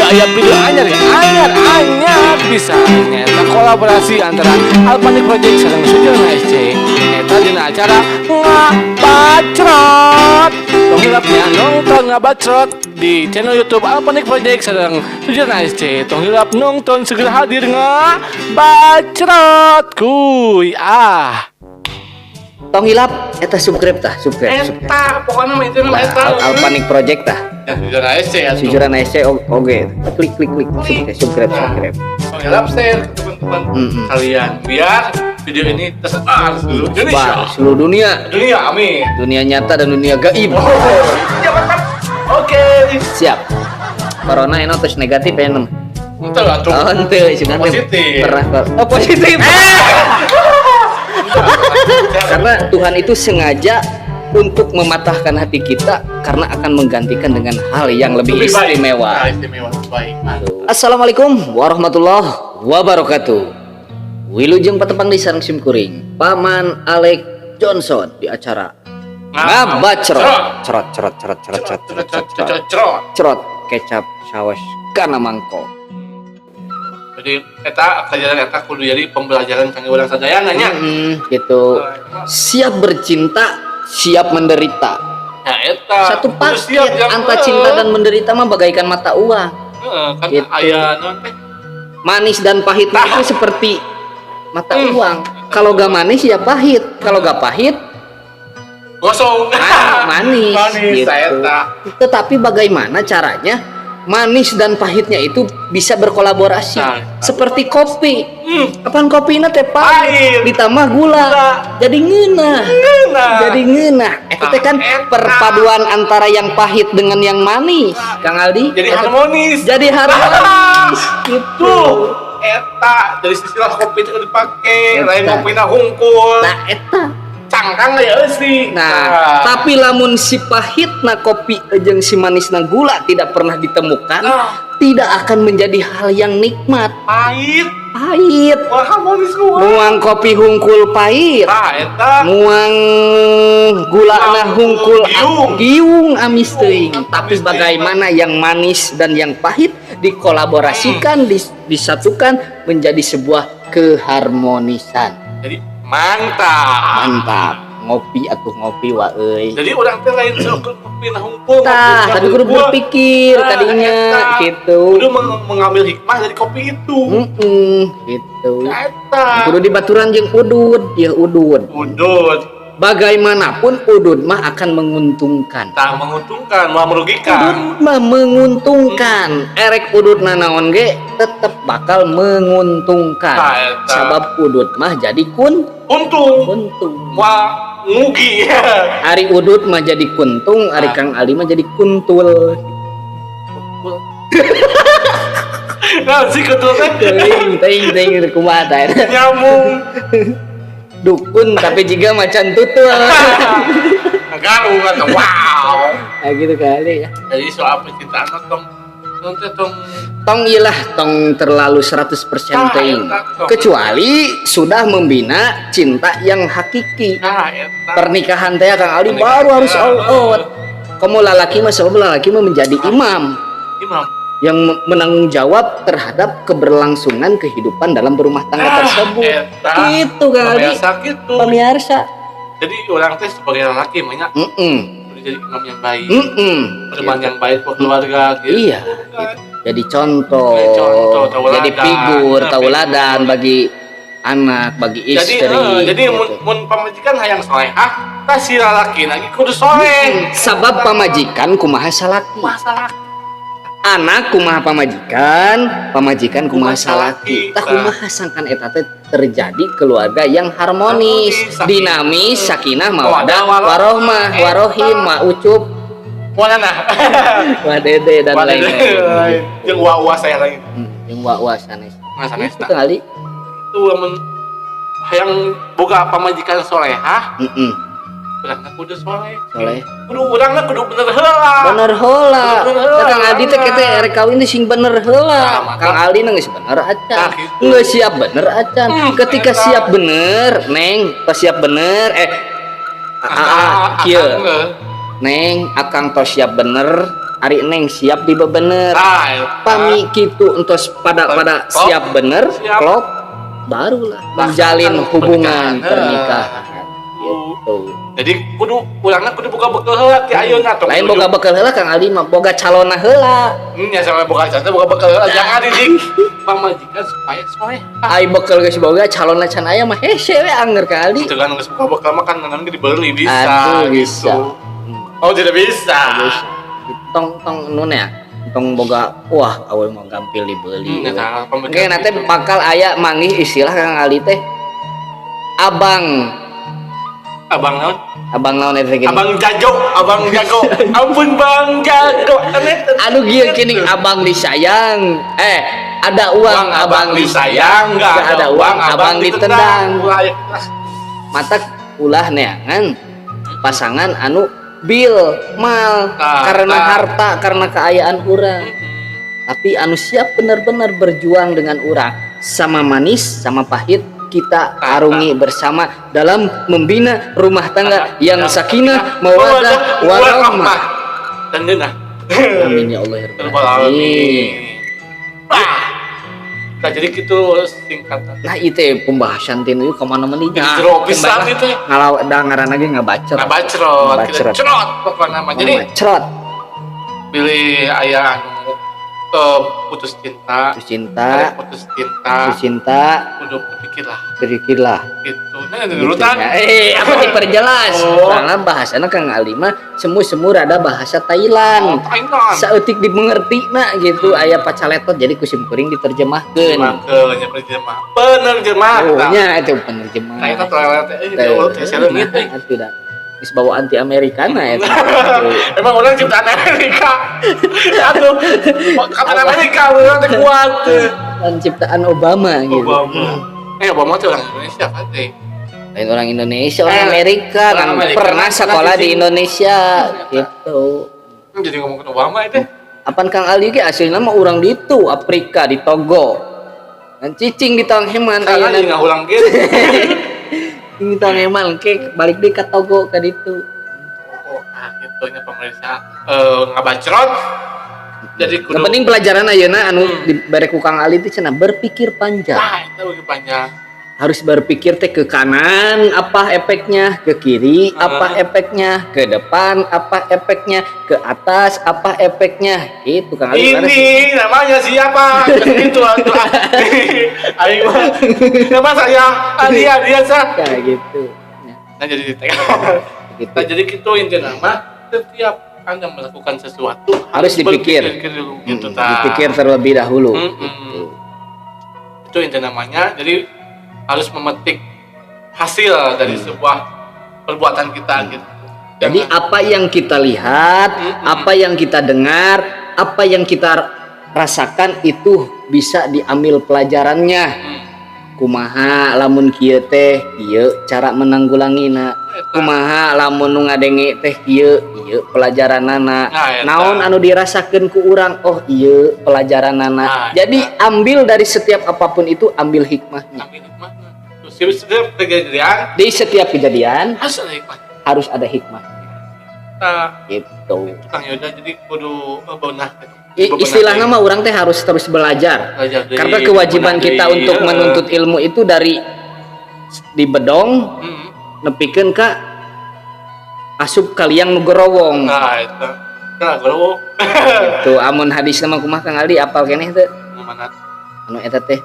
Aya video anyar ya, anyar anyar bisa nyaeta kolaborasi antara Alpanik Project sareng Sujana SC, nyaeta dina acara Ngabacrot. Tong hilap nya nonton Ngabacrot di channel YouTube Alpanik Project sareng Sujana SC. Tong hilap nonton, segera hadir Ngabacrot kuy ah. Tong hilap eta subscribe tah, subscribe, subscribe. Eta pokoknya mah itu mah eta. Alpanik Project tah. Ya, Sujana SC ya. Sujana SC oge. Klik klik klik, subscribe, subscribe, subscribe. Tong hilap share ke teman-teman kalian biar video ini tersebar seluruh Indonesia. Sebar seluruh dunia. Dunia, amin. Dunia nyata dan dunia gaib. Oh, ya mantap. Oke. Siap. Corona eno terus negatif ya nem. Ente atuh. Oh, ente sudah. Positif. Pernah. Oh, positif. Karena Tuhan itu sengaja untuk mematahkan hati kita karena akan menggantikan dengan hal yang lebih, Lebih baik. Istimewa. Nah, istimewa, baik. Assalamualaikum warahmatullahi wabarakatuh. Wilujeng patepang di sareng sim kuring Paman Alek Johnson di acara Ngabacrot. Cerot cerot cerot cerot cerot cerot cerot cerot Cerot. Cerot kecap saos kana mangkok. Jadi eta kejadian eta kudu jadi pembelajaran kangge urang sadayana nya. Gitu. Siap bercinta, siap menderita. Nah, eta. Satu Kudu siap paket yang antara cinta dan menderita mah bagaikan mata uang. Heeh, kan Gitu. aya naon teh? Manis dan pahitnya itu seperti mata uang. Kalau gak manis ya pahit, kalau gak pahit Gosong. Manis, Manis gitu. Eta. Tetapi bagaimana caranya manis dan pahitnya itu bisa berkolaborasi? Nah, seperti kopi. Apaan kopi teh Pahit. Pahit, ditambah gula, Gula. Jadi ngeunah. Ngeunah. Jadi ngeunah. Itu teh kan Nah, eta. Perpaduan antara yang pahit dengan yang manis, Kang Aldi. Jadi Eta- harmonis. Jadi harmonis gitu. Tuh, eta dari istilah kopi itu dipake, Eta. Lain kopina hungkul. Nah, eta. Cangkang ya eusi. Nah, tapi lamun si pahitna kopi jeung si manisna gula tidak pernah ditemukan, tidak akan menjadi hal yang nikmat. Pahit. Pahit. Wah, harmonis gua. Nuang kopi hungkul pahit. Nah, eta. Nuang gula na hungkul Giung. Giung, amis teuing. Amis Tapi teuing. Bagaimana yang manis dan yang pahit dikolaborasikan, disatukan menjadi sebuah keharmonisan. Jadi mantap. Mantap. Ngopi atuh, ngopi wa euy. Jadi urang teh lain sok kopi na hungkul. Tah, Kopi na tapi kudu hungkul. Berpikir Nah, tadinya eta. Gitu. Kudu mengambil hikmah dari kopi itu. Gitu. Eta. Kudu dibaturan jeung udud, ya udud. Udud. Bagaimanapun udud mah akan menguntungkan. Tak menguntungkan, malah merugikan. Udud mah menguntungkan. Erek udud nanaon ge tetep bakal menguntungkan. Nah, eta. Sabab udud mah jadi kun Untung. Untung. Wah, ngugi. Ari udud mah jadi kuntung, ari Ah. Kang Ali mah jadi kuntul. Nah, si kuntul teh Teuing teuing teuing kumaha tah eta? Nyamung. Dukun tapi juga macan tutul. Garung atau wow. Nah, gitu kali ya. Jadi soal percintaan mah tong tong teh tong. Tong ilah, tong terlalu 100% Tah, teuing. Eta, tong. Kecuali sudah membina cinta yang hakiki. Nah, eta. Pernikahan teh Kang Aldi Pernikahan baru harus teh, all out. Kamu lalaki mah, sebab lalaki mah menjadi imam Imam. Yang menanggung jawab terhadap keberlangsungan kehidupan dalam berumah tangga tersebut. Eta. Gitu, Kang Aldi. Pemirsa gitu. Pemirsa. Jadi urang teh sebagai lelaki banyak jadi imam yang baik. Teman yang baik buat keluarga gitu. Iya, gitu. Jadi contoh, Jadi contoh, tauladan. Jadi figur, Nah, tauladan figur. Bagi anak, bagi Jadi istri. Jadi gitu. Mun mun pamajikan hayang solehah, tah si lalaki lagi kudu soleh. Sabab pamajikan kumaha salaki. Masalah. Anak kumaha pamajikan, pamajikan kumaha Kumaha salaki. salaki. Tah, kumaha sangkan eta teh terjadi keluarga yang harmonis, Harmonis, sakinah. Dinamis, sakinah, mawadah, Mawadah, warohmah. Warohmah, warohim, ma ucup, Mana? Wa dede dan lain-lain. Jeung wa saya lain. Jeung wa wa sanes. Nah, sanes. Itu kali. Itu lamun hayang boga pamajikan solehah, urangna kudu soleh. Soleh. Kudu urangna kudu bener heula. Bener heula. Bener heula. Kang Aldi teh kete erek kawin teh sing bener heula. Nah, maka- Kang Aldi geus bener acan. Nah, gitu. Geus siap bener acan. Ketika Eta. Siap bener, Neng, pas siap bener eh ah, ah, kieu. Akang, Neng, akang tos siap bener. Ari Neng siap dibebener. Nah, eta. Pami kitu entos pada pada Klop. Siap bener, Siap. Klop, barulah menjalin hubungan pernikahan. Pernikahan gitu. Jadi kudu urangna kudu boga bekal heula ti ayeuna tong. Lain boga bekal heula, Kang Ali mah, boga calonna heula. Nya sampe boga calon, boga bekal heula, jangan didik pamajikan supaya soleh. Ai bekal geus boga, calonna can aya mah hese we anger, Kang Ali. Itu kan geus boga bekal mah kan nanti dibeli bisa. Aduh, gitu. Bisa. Oh, tidak bisa. Tong tong nun ya, tong boga, wah, awewe mah gampil dibeli. Nah, pemikiran Oke, nanti gitu. Bakal aya manggih istilah, Kang Ali teh, abang. Abang naon? Abang naon eta gini? Abang jago, abang jago. Ampun, Bang Jago. Aduh, kieu gini, abang disayang, eh, ada uang, abang disayang, nggak nggak ada uang, abang ditendang. Wah, ya. Mata ulah neangan pasangan anu bil mal Nah, karena nah. harta, karena keayaan urang, tapi anu siap benar-benar berjuang dengan urang, sama manis sama pahit kita arungi bersama dalam membina rumah tangga yang sakinah, mawadah, warahmah. Dan geunah. Amin ya Allah ya Rabbal Rabbal alamin. Alamin. Wah. Nah, jadi gitu singkatan. Nah, itu pembahasan tinu kemana mana. Jadi jero pisan itu. Ngalau da ngaranna ge ngabacot. Nah, bacrot, kita Ngabacrot. Cerot pokoknya mah. Jadi Cerot. Pilih aya anu putus cinta, Putus cinta, ada putus cinta, putus cinta, kudu berpikirlah berpikirlah. gitu. Nah, Gitu urutan. ya. Eh, apa diperjelas? Oh. Karena bahasana Kang Ali mah semu-semu rada bahasa Thailand. Oh, Thailand. Saeutik dimengerti nah gitu, aya pacaletot, jadi ku sim kuring diterjemahkeun. Terjemahkeun nya penerjemah. Penerjemah. Oh, nya itu penerjemah. Nah, itu toilet eh jauh teh seleungit euy. Nah, tidak. Geus bawa anti Amerikana eta. Emang urang ciptaan Amerika. Aduh, kapan Amerika urang teh kuat. Dan ciptaan Obama gitu. Obama. Eh, Obama tuh orang Indonesia kan teh. Lain orang Indonesia, orang Eh, Amerika orang kan Amerika. pernah sekolah di Indonesia Iya. gitu. Jadi ngomongin Obama itu. Apan Kang Ali ge aslina mah urang ditu Afrika, di Togo. Dan cicing di Tong Heman Karena ayeuna. jadi ngahulang gitu. Di Tong Heman ke balik deui ka Togo ka ditu. Oh, ah gitu nya pemirsa. Ngabacrot. Jadi kudu Yang penting pelajaran ayeuna anu dibere ku Kang Ali itu cenah berpikir panjang. Nah, itu lebih panjang. Harus berpikir teh ke kanan apa efeknya, ke kiri apa efeknya, ke depan apa efeknya, ke atas apa efeknya. Gitu Kang Ali. Ini namanya siapa? Gitu atuh. Aing mah. Nama saya Adia dia sah. Kayak gitu. Ya, Nah, jadi di gitu. Nah, jadi gitu intinya mah setiap Anda melakukan sesuatu Harus dipikir. berpikir dulu gitu tah. Dipikir terlebih dahulu. Mm-mm. Itu inti namanya. Jadi harus memetik hasil dari sebuah perbuatan kita gitu. Jadi apa yang kita lihat, apa yang kita dengar, apa yang kita rasakan itu bisa diambil pelajarannya. Kumaha lamun kieu teh, ieu cara menanggulangina. Kumaha lamun nu ngadenge teh kieu, ieu pelajaranana. Nah, eta. Naon anu dirasakeun ku urang, oh ieu pelajaranana. Nah, Jadi ambil dari setiap apapun itu, ambil hikmahnya. Ambil hikmahnya. Terus setiap kejadian Di setiap kejadian harus ada hikmah. Harus ada hikmah. Nah, Gitu. Kang Yoda jadi kudu benah gitu. Istilahnya mah urang teh harus terus belajar. Belajar deui, Karena kewajiban bebenah kita deui, untuk menuntut ilmu itu dari di bedong nepikeun ka asup ka liang nu gorowong. Nah, itu. Nah, kalau Tuh, amun hadis mah kumaha, Kang Ali, apal keneh teu? Mana? Anu eta teh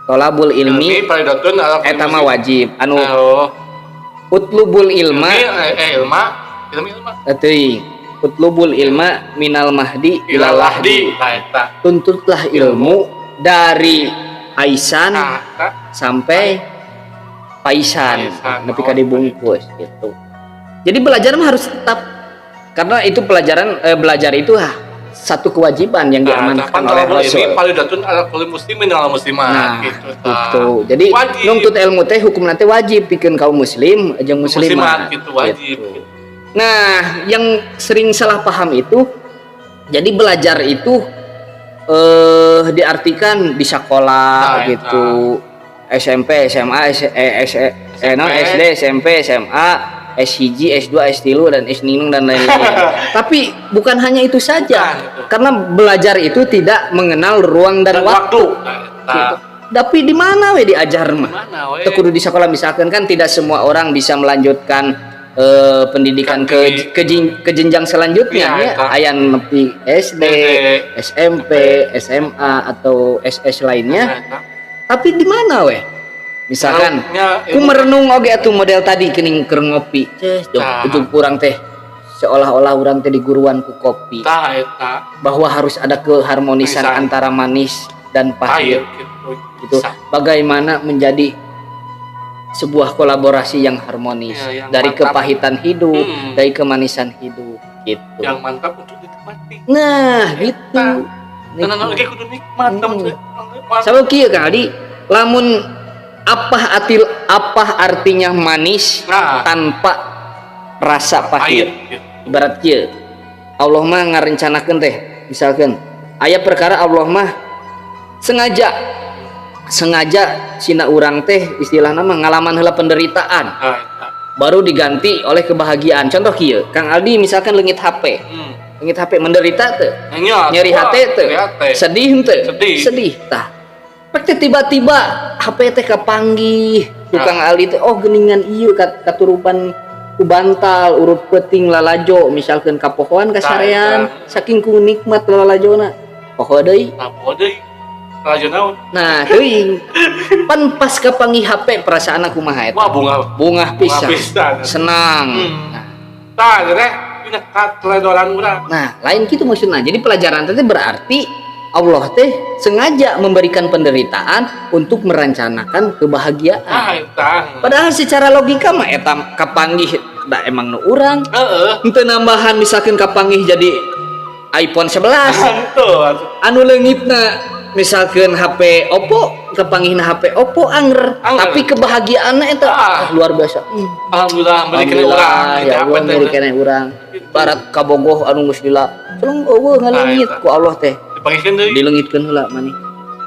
tolabul ilmi faridatun ala kulli eta mah muslim. Wajib. Anu Oh. utlubul ilma Ilmi ilma, ilmi ilma. Teuing. Utlubul ilma minal mahdi ilal ilal lahdi. lahdi. Nah, eta. Tuntutlah ilmu dari aisan Nah, eta. sampai paisan, Paisan. nepi ka dibungkus gitu. Jadi belajar mah harus tetap, karena itu pelajaran, belajar itu satu kewajiban yang Nah, diamanahkan kan oleh tolabul ilmi Rasul. faridatun ala kulli muslimin wal muslimat Nah, gitu tah. gitu. Jadi Wajib. nuntut ilmu teh hukum nanti wajib bikin kaum muslim jeung Muslimat muslimat gitu wajib. Gitu. Nah, yang sering salah paham itu, jadi belajar itu diartikan di sekolah Nah, gitu. SMP, SMA, S, eh, S, eh, no, SD, SMP, SMA, S1, S2, S3 dan S ninung dan lain-lain. Tapi bukan hanya itu saja. Bukan, itu. Karena belajar itu tidak mengenal ruang dan Dan waktu. waktu. Nah, eta. Gitu. Tapi di mana we diajar mah? Mana we? Teu kudu di sekolah, misalkan kan tidak semua orang bisa melanjutkan pendidikan ke jenjang selanjutnya Iya, ya. eta. Aya nepi SD, SD, SMP, SMA atau SS lainnya. Nah, eta. Tapi di mana weh? Misalkan Nya, ku merenung oge atuh model tadi geuning keur ngopi. Ceh, Tah. ujung urang teh seolah-olah urang teh diguruan ku kopi Tah eta. Bahwa harus ada keharmonisan Harmonisan. Antara manis dan Pahit pahit gitu. gitu. Bisa. Bagaimana menjadi sebuah kolaborasi yang harmonis Iya, yang dari mantap. Kepahitan hidup, dari kemanisan hidup gitu. Yang mantap untuk dinikmati. Nah, gitu. Tenan oge kudu nikmat. Sabab kieu, Kang Aldi, lamun apa artinya manis tanpa rasa pahit? Pahit gitu. Ibarat kieu. Allah mah ngarencanakeun teh, misalkan aya perkara Allah mah sengaja sengaja sina urang teh istilahna mah ngalaman heula penderitaan Nah, eta. Baru diganti oleh kebahagiaan. Contoh kieu, Kang Aldi misalkan leungit HP. Leungit HP menderita teu? Nya, Nyeri wah, hate teu? Nyeri hate. Sedih henteu? Sedih. Sedih. Tah. Pek teh tiba-tiba HP teh kapanggih ku Kang Aldi teh, oh geuningan ieu katurupan ku bantal urut peuting lalajo, misalkan kapohoan kasarean saking ku nikmat lalajona, poho deui. Nah, poho deui. Lalajo naon? Nah, teuing pan pas kapanggih HP perasaan aku kumaha eta? Wah, bungah. Bungah pisan. Bungah pisan. Senang. Nah, Tah, teh dina kateledoran urang. Nah, lain gitu maksudnya. Jadi pelajaran teh berarti Allah teh sengaja memberikan penderitaan untuk merencanakan kebahagiaan. Ah, eta. Padahal secara logika mah eta kapanggih da emang nu urang. Henteu nambahan misalkan kapanggih jadi iPhone 11. Henteu atuh. Anu leungitna misalkan HP Oppo, kapanggihna HP Oppo anger, Anger. tapi kebahagiaanna eta luar biasa. Alhamdulillah beli kena urang. Alhamdulillah, ya Allah meuli keneh urang. Barat kabogoh anu geus lila. Celeng euweuh ngaleungit Eta. Ku Allah teh. Dipanggihkeun deui. Dileungitkeun heula maneh.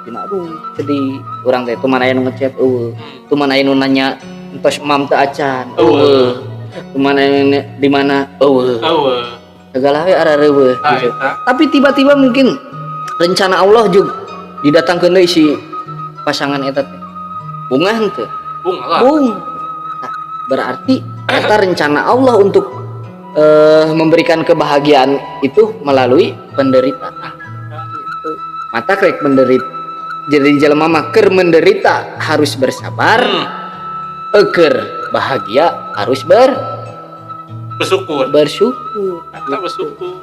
Dina aduh sedih urang teh, tuman aya nu ngechat euweuh. Tuman aya nu nanya entos mam teu acan Euweuh. euweuh. Tuman aya nu di mana euweuh. Euweuh. Segala we arareuweuh gitu. Eta. Tapi tiba-tiba mungkin rencana Allah juga didatangkeun deui si pasangan eta teh. Bungah henteu? Bungah lah. Bung. Nah, berarti eta rencana Allah untuk memberikan kebahagiaan itu melalui penderitaan. Gitu. Mata krek menderita. Jadi jelema mah keur menderita harus bersabar, keur bahagia harus Bersyukur. Bersyukur. Eta bersyukur.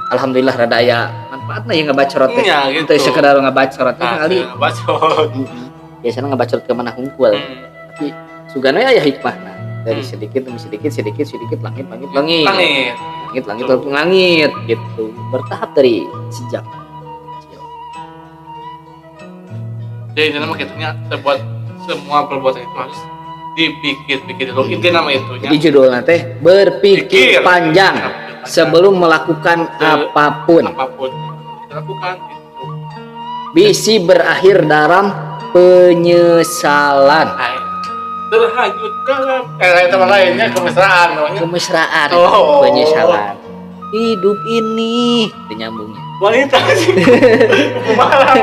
Alhamdulillah rada aya manfaatna ya ngabacorot teh. Iya, gitu. Teu sekedar ngabacorot teh Nah, kali. bacot. Biasanya ngabacorot ke mana hungkul. Tapi sugana aya hikmahna. Dari sedikit demi sedikit, sedikit, sedikit, langit, langit, langit. Langit. Langit, langit, langit, langit, gitu. Bertahap dari sejak kecil. Jadi intinya mah kitu nya, semua perbuatan itu harus dipikir-pikir dulu. Intinya mah itu nya. Jadi judulnya teh berpikir Pikir. Panjang Berpikir panjang. Sebelum melakukan apapun. Apapun kita lakukan gitu. Bisi berakhir dalam penyesalan. Hai. Terhanyut dalam teman lainnya kemesraan namanya. Kemesraan, Oh. penyesalan. Hidup ini nyambungnya. Wanita sih. Kumaha?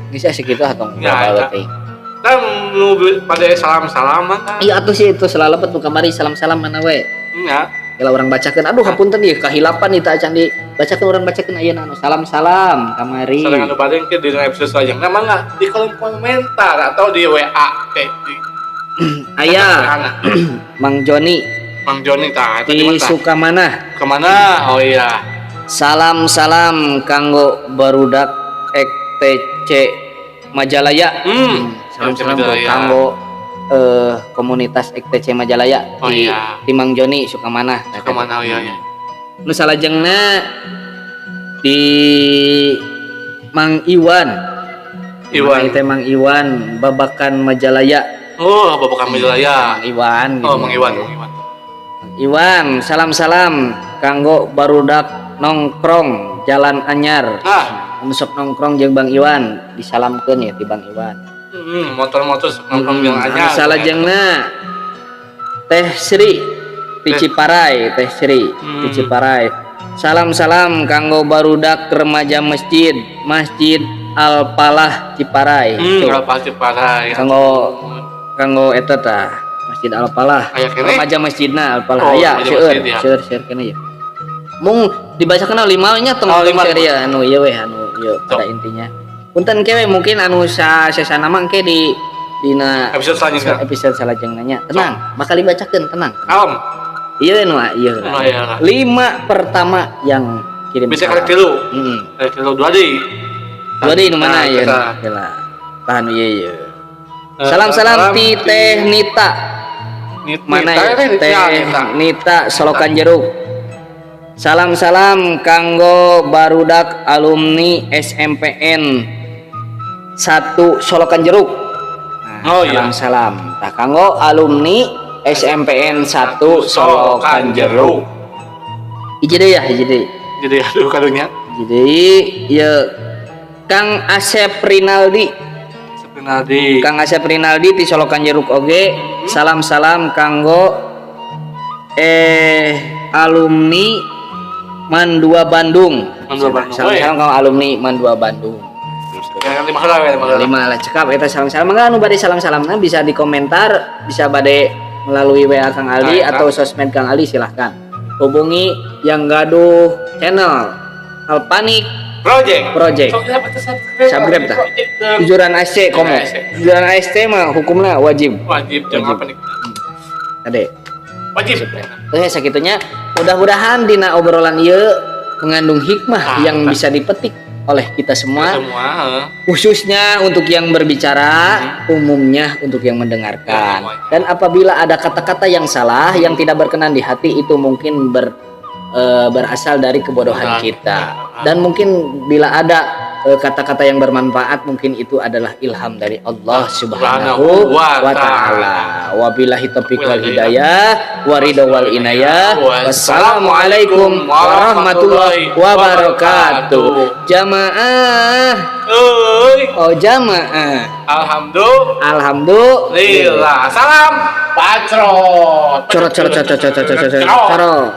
Bisa segitu atau Ya, enggak eta. teh. Kan nu pada salam-salaman kan. Iya atuh sih itu selalu lepet nu kamari salam-salam mana we. Nya. Kalau urang bacakeun, aduh hapunten ieu kahilapan ieu teh acan dibacakeun, urang bacakeun ayeuna anu salam-salam kamari. Sareng anu bade ke di episode selanjutnya mangga di kolom komentar atau di WA teh di Aya Sederhana. Mang Joni Mang Joni tah eta di di mana tah? Sukamana. Kemana? Oh iya. Salam-salam kanggo barudak XTC Majalaya. Salam-salam Majalaya. Kanggo komunitas XTC Majalaya Oh di, iya. di Mang Joni Sukamana. Kemana? Oh iya iya. Nu salajengna di Mang Iwan. Iwan. Mang teh Mang Iwan Babakan Majalaya. Oh, Babakan Majalaya. Mang Iwan gitu. Oh, Mang Iwan, Mang Iwan. Mang Iwan, salam-salam kanggo barudak nongkrong Jalan Anyar. Ah, Anu sok nongkrong jeung Bang Iwan, disalamkeun ya di Bang Iwan. Motor-motor sok nongkrong jeung Anu anyar. salajengna Teh Sri di Ciparai, Teh Sri di Ciparai. Salam-salam kanggo barudak remaja masjid, Masjid Al Falah Ciparai. Tuh. Apa Ciparai? Kanggo kanggo eta tah, Masjid Al Falah. Aya keneh? Remaja masjidna Al Falah. Oh, Aya, remaja seueur, masjid, ya. Seueur seueur keneh ya. Mung dibacakeun lima nya, tong Oh, lima, seueur ya, anu ieu weh, anu ieu Sok. Pada intinya. Punten kewe mungkin anu sa sesana mah engke di dina episode selanjutnya. Episode salajengna nya. Tenang, bakal dibacakeun, tenang. Kalem. Iya nu iya. Oh, iya lah. Lima pertama yang kirim Bisa salam. kali tilu. Heeh. Kali tilu dua deui. Dua deui nu mana Nah, ieu? eta. Heula. Tahan ieu ieu. Eh, Salam-salam ti Teh Nita. Mana Nita, ya? Teh Teh Nita. Nita Solokan Jeruk. Salam-salam kanggo barudak alumni SMPN 1 Solokan Jeruk. Nah, Oh, iya. salam-salam. Tah, kanggo alumni SMPN 1 Solokan Jeruk. Hiji deui ya, hiji deui. Jadi aduh kadunya. Hiji deui ieu Kang Asep Rinaldi. Rinaldi. Kang Asep Rinaldi di Solokan Jeruk oge. Salam-salam kanggo alumni MAN 2 Bandung. MAN 2 Bandung. Salam-salam kanggo alumni MAN 2 Bandung. Yang lima heula we, lima heula. Lima lah cekap eta salam-salam. Mangga anu bade salam-salamna bisa di komentar, bisa bade melalui WA Kang Ali Nah, atau sosmed Kang Ali, silahkan. Hubungi yang gaduh channel Alpanik Project. Project. Sok dapat subscribe. Subscribe tah. Project. Jujuran ASC komo. ASC. Jujuran ASC mah hukumnya wajib. Wajib, jangan Wajib. panik. Ade. Wajib. Teh sakitunya, mudah-mudahan dina obrolan ieu mengandung hikmah Ah, yang tah. Bisa dipetik oleh kita semua, Semua, heeh. khususnya untuk yang berbicara, umumnya untuk yang mendengarkan. Ya, semuanya. Dan apabila ada kata-kata yang salah, yang tidak berkenan di hati, itu mungkin berasal dari kebodohan Kebodohan. kita. Dan mungkin bila ada kata-kata yang bermanfaat, mungkin itu adalah ilham dari Allah Subhanahu wa taala. Wabillahi taufiq wal hidayah, waridho wal inayah. Wassalamualaikum warahmatullahi wabarakatuh. Jamaah, Euy, oh jamaah. Alhamdulillah. Alhamdulillah. Salam bacrot. Corot corot corot corot corot corot corot.